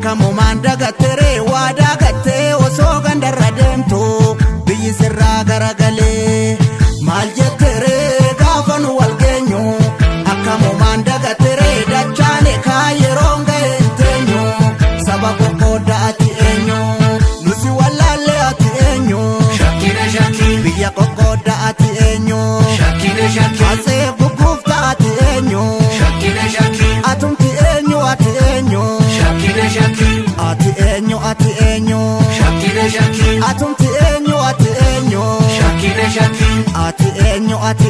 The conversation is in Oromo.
Akkamumaan dagatteree waadaa gattee osoo gandarra deemtu biyyi sirraa garagalee maal jetteree gaafa nu wal geenyu akkamumaan dagatteree dachaane kaa yeroon ga'e hin teenyu saba qoqqoodda ati eenyu nusi wallaallee ati eenyu Shakkina shakkii. Biyya qoqqoodda ati eenyu Shakkina shakkii. Asee gugguufta ati eenyu Shakkina shakkii. Atumti eenyu ati eenyu Shakkina shakkii. Ati eenyu ati eenyu Shakkina shakkii. Atumti eenyu ati eenyu Shakkina shakkii. Ati eenyu ati